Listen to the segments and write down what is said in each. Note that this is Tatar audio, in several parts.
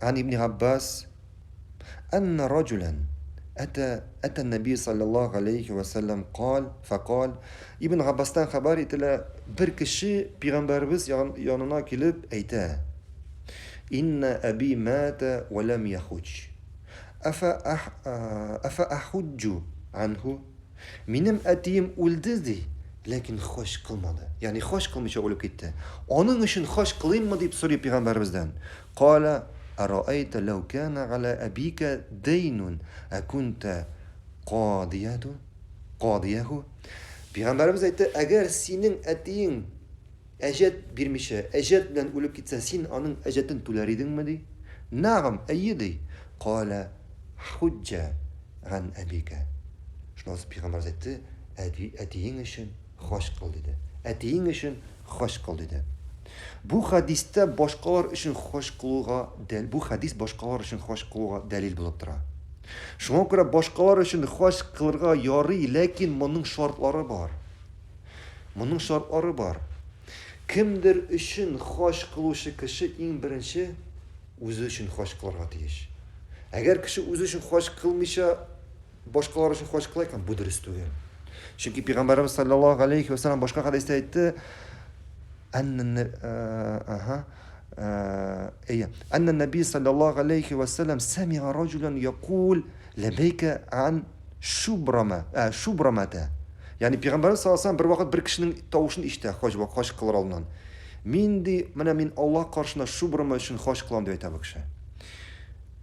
Ан ибн Габбас أن رجلا أتى النبي صلى الله عليه وسلم قال فقال Ибн Габбастан хәбәр ителә, бер кеше пәйгамбәребез янына килеп әйтә: Инна әби мата ва лам яхуҗ. Афа афа ахуҗҗу анху? Минем әтием үлде, ди, ләкин хаҗ кылмады. Ягъни хаҗ кылмыйча үлеп китте. Аның өчен хаҗ кылыйммы дип сорый пәйгамбәребездән. Кала, Араайта лау кана аля абика дейнун, акунта кадияту? Кадияху? Пәйгамбәребез әйтте, әгәр синең әтиең әҗәт бирмичә, әҗәт белән үлеп китсә, син аның әҗәтен түләр идеңме, ди. Нагам, әйе, ди. Кала, хуҗҗа ган әбика. Шуннан соң пәйгамбәребез әйтте, әти, әтиең өчен хаҗ кыл, диде. Әтиең өчен хаҗ кыл, диде. Бу хәдистә башкалар өчен хаҗ кылуга дәл, бу хәдис башкалар өчен хаҗ кылуга дәлил булып тора. Шуңа күрә башкалар өчен хаҗ кылырга ярый, ләкин моның шартлары бар. Моның шартлары бар. Кемдер өчен хаҗ кылучы кеше иң беренче үзе өчен хаҗ кылырга тиеш. Әгәр кеше үзе өчен хаҗ кылмыйча башкалар өчен хаҗ кыла икән, бу дөрес түгел. Чөнки пәйгамбәребез саллаллаһу алейхи ва саллям башка хәдистә әйтте, әнна аһа әйе, әнна наби саллаллаһу алейхи ва саллям сами'a раҗулан якул ләбәйкә ан шубрама, шубрамата. Ягъни пәйгамбәребез саллаллаһу алейһи ва саллям бер вакыт бер кешенең тавышын ишетә хаҗ хаҗ кылыр алдыннан. Мин ди, менә мин Аллаһ каршында шубрама өчен хаҗ кылам дип әйтә бу кеше.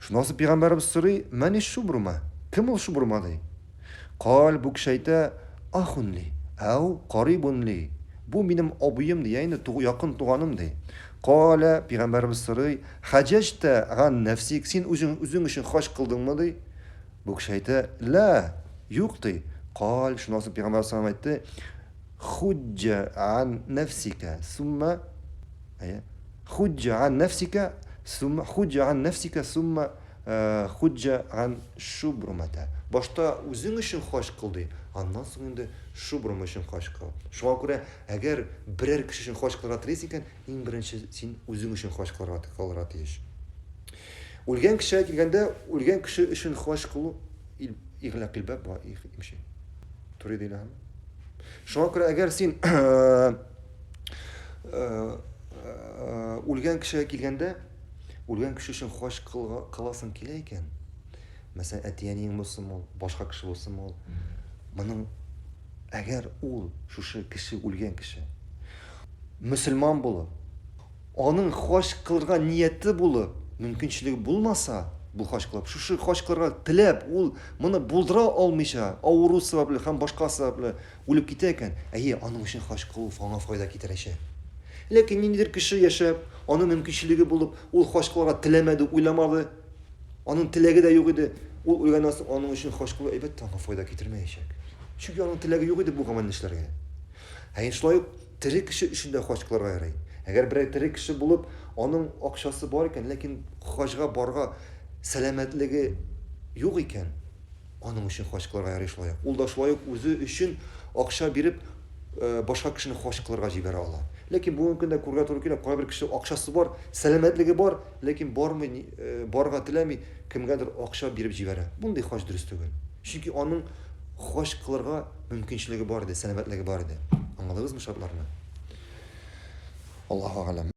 Шуннан соң пәйгамбәребез сорый, Мәни шубрума? Кем ул шубрума ди? Каль, бу кеше әйтә, Ахун ли, әү карибун ли. Бу минем абыем ди, ягъни якын туганым ди. Калә, пәйгамбәребез сорый, Хаҗәҗтә ган нәфсик, син үзең үзең өчен хаҗ кылдыңмы ди? Бу кеше әйтә, Лә, юк ди. Каль, шуннан соң пәйгамбәр саллаллаһу әйтте, Хуҗҗа ан нәфсика, сумма, әйе, Хуҗҗа ан нәфсика, сумма, хуҗҗа ан нәфсика, сумма, хуҗҗа ан шубрумата. Башта үзең өчен хаҗ кыл ди, аннан соң инде шубрума өчен хаҗ кыл. Шуңа күрә, әгәр берәр кеше өчен хаҗ кылырга телисең икән, иң беренче син үзең өчен хаҗ кылырга, кылырга тиеш. Үлгән кешегә килгәндә, үлгән кеше өчен хаҗ кылу иглакил баб ва имши. Туриду иля Шуңа күрә әгәр син үлгән кешегә килгәндә, үлгән кеше өчен хаҗ кыласың килә икән, мәсәлән, әти-әниең булсын ул, башка кеше булсын ул, моның әгәр ул шушы кеше үлгән кеше мөселман булып, Аның хаҗ кылырга нияте булып, мөмкинчелеге булмаса, бу хаҗ кылып, шушы хаҗ кылырга теләп, ул моны булдыра алмыйча, авыру сәбәпле һәм башка сәбәпле үлеп китә икән, әйе, аның өчен хаҗ кылу аңа файда китерәчәк. Ләкин ниндидер кеше яшәп, аның мөмкинчелеге булып, ул хаҗ кылырга теләмәде, уйламады, аның теләге дә юк иде, ул үлгәннән соң аның өчен хаҗ кылу, әлбәттә, аңа файда китермәячәк. Чөнки аның теләге юк иде бу гамәлне эшләргә. Ә инде шулай ук Тере кеше өчен дә хаҗ кылырга ярый. Әгәр берәр тере кеше булып, аның акчасы бар икән, ләкин хаҗга барырга сәламәтлеге юк икән, аның өчен хаҗ кылырга ярый шулай ук. Ул да шулай ук үзе өчен акча биреп, э, башка кешене хаҗ кылырга җибәрә ала. Ләкин бүгенге көндә күрергә туры килә, кайбер кеше акчасы бар, сәламәтлеге бар, ләкин бармый, э, барырга теләми, кемгәдер акча биреп җибәрә. Мондый хаҗ дөрес түгел. Чөнки аның хаҗ кылырга мөмкинчелеге бар иде, сәламәтлеге бар иде. Аңладыгызмы шартларны? Аллаһу галәм.